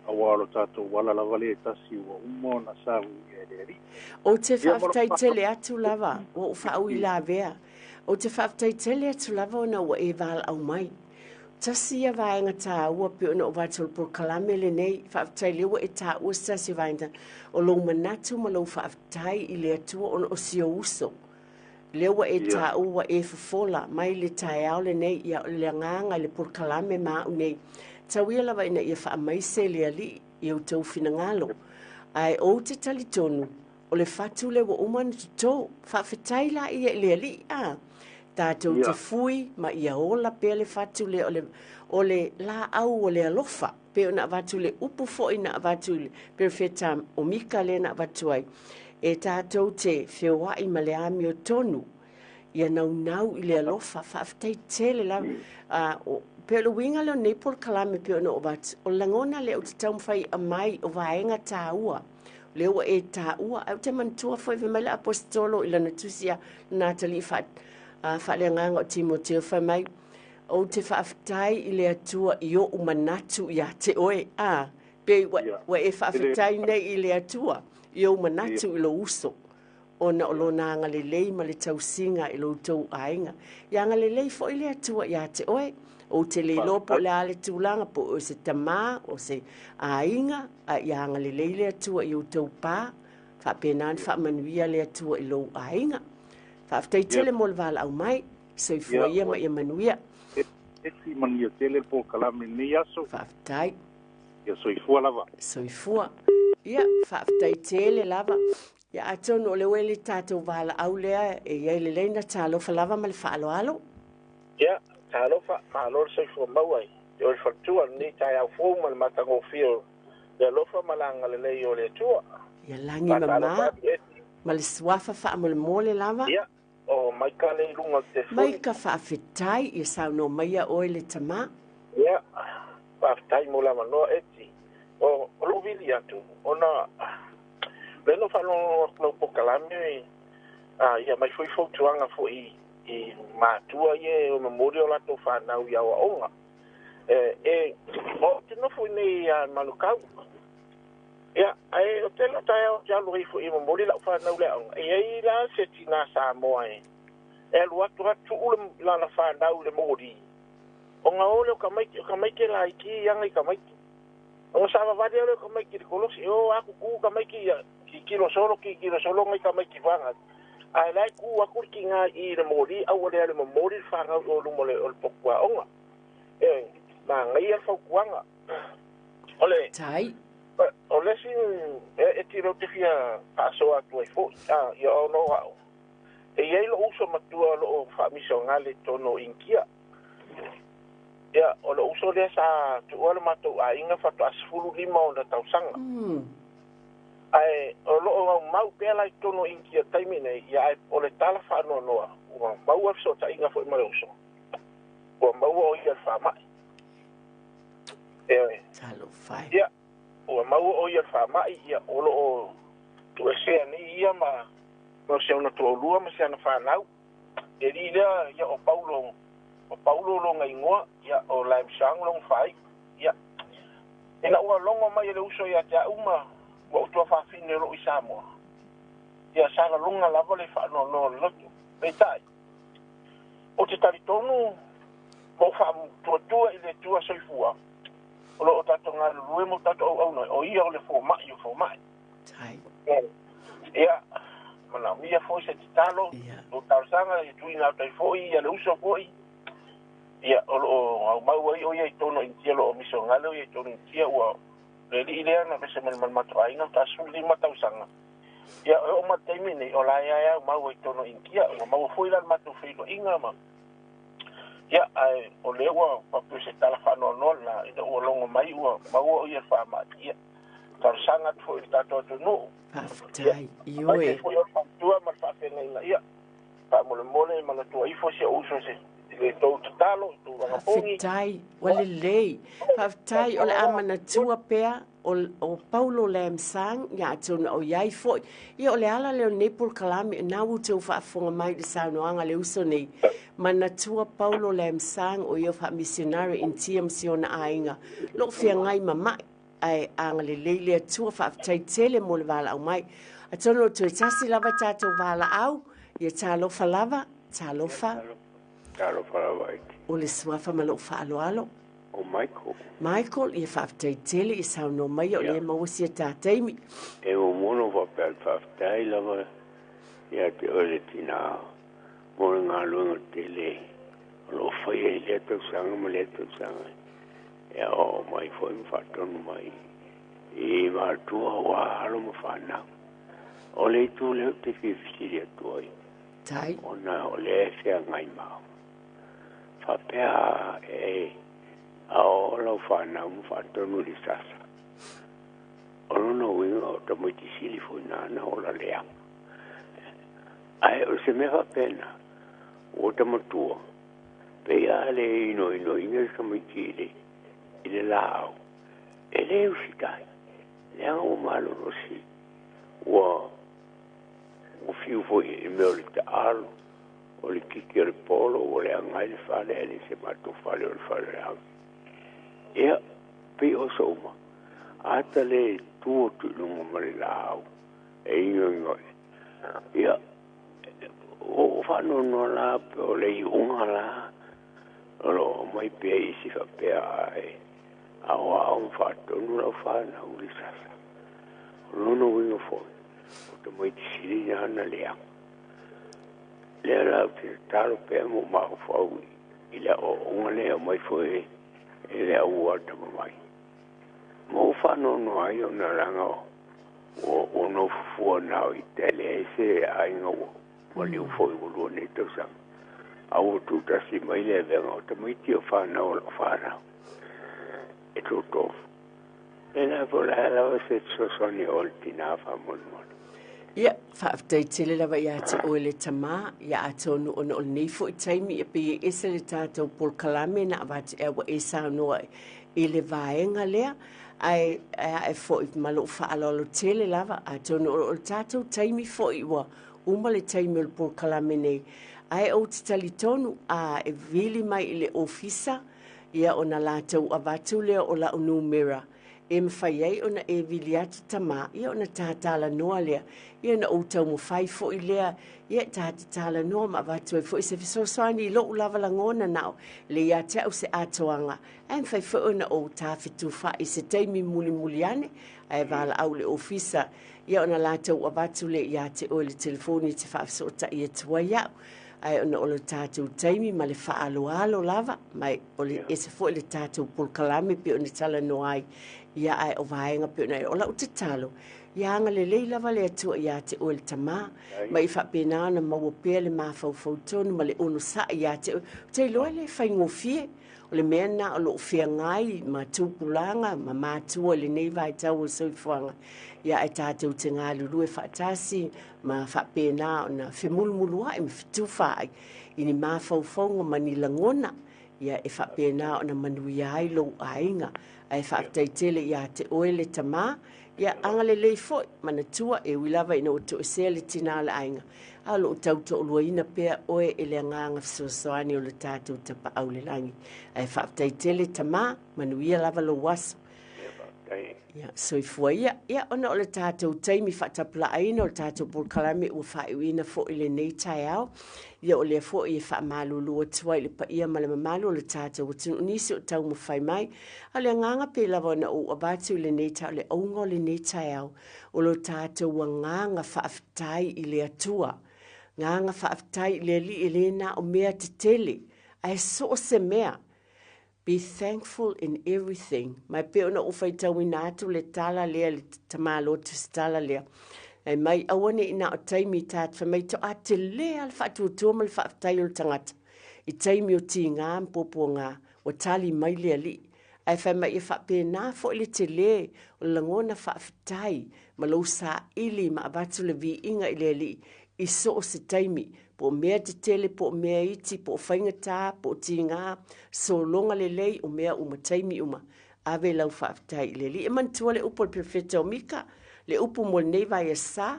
aua o lo tatou ala lava lea e tasi ua uma ona saunia e le Alii. Ou te faafetai tele atu lava, ua ou faauilavea. Ou te faafetai tele atu lava ona ua e valaau mai. Tasi ia vaega taua pei ona ou avatu o le polokalame lenei, faafetai lea ua e taua se tasi o vaega o lou manatu ma lou faafetai i le Atua ona o si ou uso. Lea ua e taua ua e fofola mai le taeao lenei, ia o le agaga i le polokalame ma au nei. Tau ia lava ina ia faamaise le Alii i outou finagalo. Ae ou te talitonu, o le fatu lea ua uma ona toto. Faafetai la ia i le Alii, a. Tatou te fui ma ia ola pea le fatu lea o le, o le laau o le alofa. Pei ona avatu le upu foi na avatu i le perofeta o Mika lea na avatu ai, e tatou te feoai ma le amiotonu, ia naunau i le alofa. Faafetai tele lava. Pei o le uiga lea o lenei polokalame pei ona ou avatu, o le lagona lea ou te taumafai e aumai o vaega taua, lea ua e taua. Ae ou te manatua foi fai mai le Aposetolo i lana tusi a lana atalii faaleagaga o Timoteo, fai mai, Ou te faafetai i le Atua i ou manatu ia te oe. A, pei ua, ua e faafetai nei i le Atua i ou manatu i lou uso. Ona o lona agalelei ma le tausiga i lo outou aiga. Ia agalelei foi le Atua ia te oe. Ou te le iloa po o le a le tulaga, po o se tamā, o se aiga, a ia agalelei le Atua i outou pa, faapena ona faamanuia le Atua i lou aiga. Faafetai tele mo le valaau mai. Soifua ia ma ia manuia. Esi manuia tele le polokalame i lenei aso. Faafetai. Ia soifua lava. Soifua. Ia, faafetai tele lava. Ia atonu o le ua i le tatou valaau lea e i ai lelei na talofa lava ma le faaaloalo. Ia, talofa, malo le soifua maua i te oe le faletua i lenei taeao fou ma le matagofie o le alofa ma le agalelei o le Atua. Ia lagi mama ma le suafa faamolemole lava. Ia, o Maika lea i luga o le telefoni. Maika, faafetai, ia saunoa maia oe le tama. Ia, faafetai mo le avanoa Eti. O lou vili atu, ona lea na ou faalogologo atu i lau polokalame, ia aumai foi fautuaga foi i matua ia e momoli o latou fanau i aoaoga. E, ou te nofo i inei ia Manukau. Ia, ae o tele o taeao ou te alu ai foi e momoli lau fanau i le aoga, e i ai la se tinā Samoa e alu atu lava tuu lana fanau i le moli, ona o lea o tamaiti, o tamaiti e laiti e aga i tamaiti. Ona savavali lava lea o tamaiti i le kolosi, e o lava tutu tamaiti ia, tilotilo solo, tilotilo solo nai tamaiti vaega, ae la e tu atu le tinā i i le moli, aua le alu e momoli le fanau i o luma o le potu aoga. E manaia le fautuaga. O le Tai. O le isi e tilo ou te fia faasoa atu ai foi, ia ona o au, e i ai lou uso matua o lo o faamisionale i totonu o Initia. Ia, o lou uso lea sa tuua le matou aiga faatoa 15 ona tausaga. Ae o lo o aumau pea la i totonu o Initia i le taimi nei, ia ae o le tala faanoanoa, ua maua le fesootaiga foi ma le uso, ua maua o ia i le faamai. Ioe. Talofa e. Ia, ua maua o ia i le faamai, ia, o lo o tuuesea nei ia ma si ona toalua ma si ana fanau. E alii lea, ia, o Paulo, o Paulo lona igoa, ia, o Lamsang lona faaiu. Ia, ina ua logo mai e le uso ia te au ma ua ou tuafafine o loo i Samoa, ia, sa lagona lava le faanoanoa o le loto. Peitai, ou te talitonu ma ou faatuatua i le Atua soifua o lo o tatou galulue ma o tatou auauna ai, o Ia o le fomai o fomai. Ia, manaomia foi se tatalo, tou talosaga ia tuuina atu ai foi ia le uso foi, ia o lo o aumau ai o ia i totonu o Initia, o lo o misionale o ia i totonu o Initia, ua le alii lea na vese mai ma le matou aiga, 45 tausaga. Ia, e oo mai le taimi nei, o la e lava e aumau ai i totonu o Initia, ua maua foi la le matou feiloaiga ma. Ia, ae o lea ua faapea se tala faanoanoa lena, ina ua logo mai ua maua o ia i le faamai. Ia, talosaga atu foi i le tatou atunuu. Faafetai, ioe. Aemaise foi o le fautua ma le faafeagaiga. Ia, faamolemole manatua ifo si ou uso i le tou tatalo, i tou lagapogi. Faafetai, ua lelei. Faafetai, o le a manatua pea o Paulo Lam Sang, ia atonu o i ai foi. Ia o le ala lea o lenei polokalame, na ua outou faafofoga mai i le saunoaga a le uso nei. Manatua Paulo Lam Sang, o ia o faamisionare Initia ma si ona aiga, loo feagai ma mai, ae agalelei le Atua, faafetai tele mo le valaau mai. Atonu o toe tasi lava tatou valaau, ia talofa lava, talofa. Talofa lava Eti. O le suafa ma lou faaaloalo. O Michael. Michael, ia faafetai tele i saunoa mai o lea e maua sia ta taimi. E muamua ona ou faapea atu faafetai lava ia te oe le tinā mo le galuega tele o lo o faia i lea tausaga ma lea tausaga e aoao mai foi ma faatonu mai i matua aua alo ma fanau. O le itu lea ou te fia fesili atu ai, Tai. ona o lea e feagai ma au. Faapea e aoao lau fanau ma faatonu i le sasa. O lona uiga o tamaiti sili foi na ola leaga. Ae o se mea faapena, ua ta matua, pei a le inoinoina le tamaiti i le laau, e le usitai, leaga ua malolosi, ua fiu foi i mea o le taalo, o le kiki o le polo, ua leaga ai le fale, ae le se matou fale o le fale o le ave. Ia, pei o aso uma, ata le tu atu i luga ma le laau, e inoino. Ia, ua ou faanoanoa la pe o le iuga la o lo o aumai pea isi faapea ae aoao ma faatonu lau fanau i le sasa. O lona uiga foi, o tamaiti sili na na leaga. Lea la ou te tatalo pea ma ou mafaufau i le aoaoga lea e aumai foi e le au atamamai. Ma ou faanoanoa ai ona leaga ua nofo fua na o ita e leai se aiga ua maliu foi ua lua nei tausaga. A ua tuutasi mai le avega o tamaiti o fanau o lau fanau e totofu. Lena po o le a lava se fesoasoani o le tinā faamolemole. Ia, faafetai tele lava ia te oe le tamā, ia atonu ona o lenei foi taimi e pei e ese le tatou polokalame na avatu ea ua e saunoa i le vaega lea, ae ae foi ma lou faaaloalo tele lava, atonu o le tatou taimi foi ua uma le taimi o le polokalame nei, ae ou te talitonu a e vili mai i le ofisa, ia ona latou avatu lea o lau numera e mafai ai ona e vili atu tamā, ia ona ta talanoa lea, ia ona ou taumafai foi lea, ia ta te talanoa ma avatu ai foi se fesoasoani i lou lava lagona na o le ia te au se atoaga, ae mafai foi ona ou tafetufaai i se taimi mulimuli ane, ae valaau i le ofisa, ia ona latou avatu lea ia te oe le telefoni e te faafesootai atu ai au. Ae ona o le tatou taimi ma le faaaloalo lava, ma o le ese foi le tatou polokalame pei ona talanoa ai, ia ae o vaega pei ona o lau tatalo, ia agalelei lava le Atua ia te oe le Tamā, ma i faapena ona maua pea le mafaufau tonu ma le onosai ia te oe. Ou te iloa e le faigofie, o le mea lena o lo o feagai ma tupulaga ma matua i lenei vaitau o le soifuaga, ia ae tatou te galulue faatasi ma faapena ona femulumuluai ma fetufaai i ni mafaufauga ma ni lagona, ia e faapena ona manuia ai lou aiga. Ae faafetai tele ia te oe le tamā, ia agalelei foi, manatua e ui lava ina ua toesea le tinā o le aiga, a o lo o tau toaluaina pea oe e le agaga fesoasoani o le tatou Tapaau i le Lagi. Ae faafetai tele tamā, manuia lava lou aso. Ia, soifua ia. Ia, ona o le tatou taimi faatapulaaina o le tatou polokalame ua faaiuina foi lenei taeao, ia o lea foi e faamalulu atu ai i le paia ma le mamalu o le tatou atunuu nisi o taumafai mai. A o le agaga pei lava ona ou avatu i lenei taeao, le auga o lenei taeao, o lo tatou agaga faafetai i le Atua. Agaga faafetai i le Alii e le na o mea tetele, ae so o se mea. Be thankful in everything. Ma e pei ona ou faitauina atu le tala lea, le tamaloa tusitala lea. Fai mai, aua ne i na o taimi ta te fai mai, toa tele lava le faatuatua ma le faafetai o le tagata. I taimi o tiga ma puapuaga, ua tali mai le Alii. Ae fai mai, e faapena foi le tele o le lagona faafetai ma lou saili ma avatu le viiga i le Alii i so o se taimi, po o mea tetele, po o mea iti, po o faigata, po o tiga, sologa lelei, o mea uma, taimi uma, ave lau faafetai i le Alii. E manatua le upu a le perofeta o Mika, le upu mo lenei vaiaso,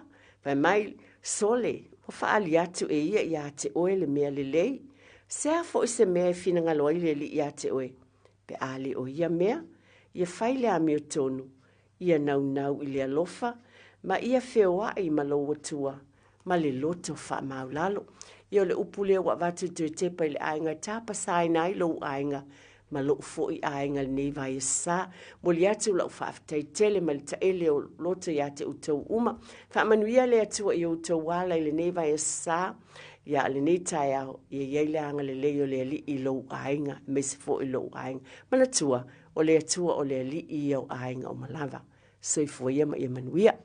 fai mai, Sole, ua faaali atu e ia ia te oe le mea lelei. Se a foi se mea e finagalo ai le Alii ia te oe? Pe a le o ia mea, ia fai le amiotonu, ia naunau i le alofa, ma ia feoai ma lou Atua, ma le loto faamaulalo. Ia o le upu lea ua avatu i toe tepa i le aiga e tapasaina ai lou aiga ma lou foi aiga i lenei vaiaso. Momoli atu lau faafetai tele mai le taele o loto ia te outou uma. Faamanuia le Atua i outou ala i lenei vaiaso, ia lenei taeao, ia i ai le agalelei o le Alii i lou aiga, aemaise foi lou aiga. Manatua, o le Atua o le Alii ia o aiga uma lava. Soifua ia ma ia manuia.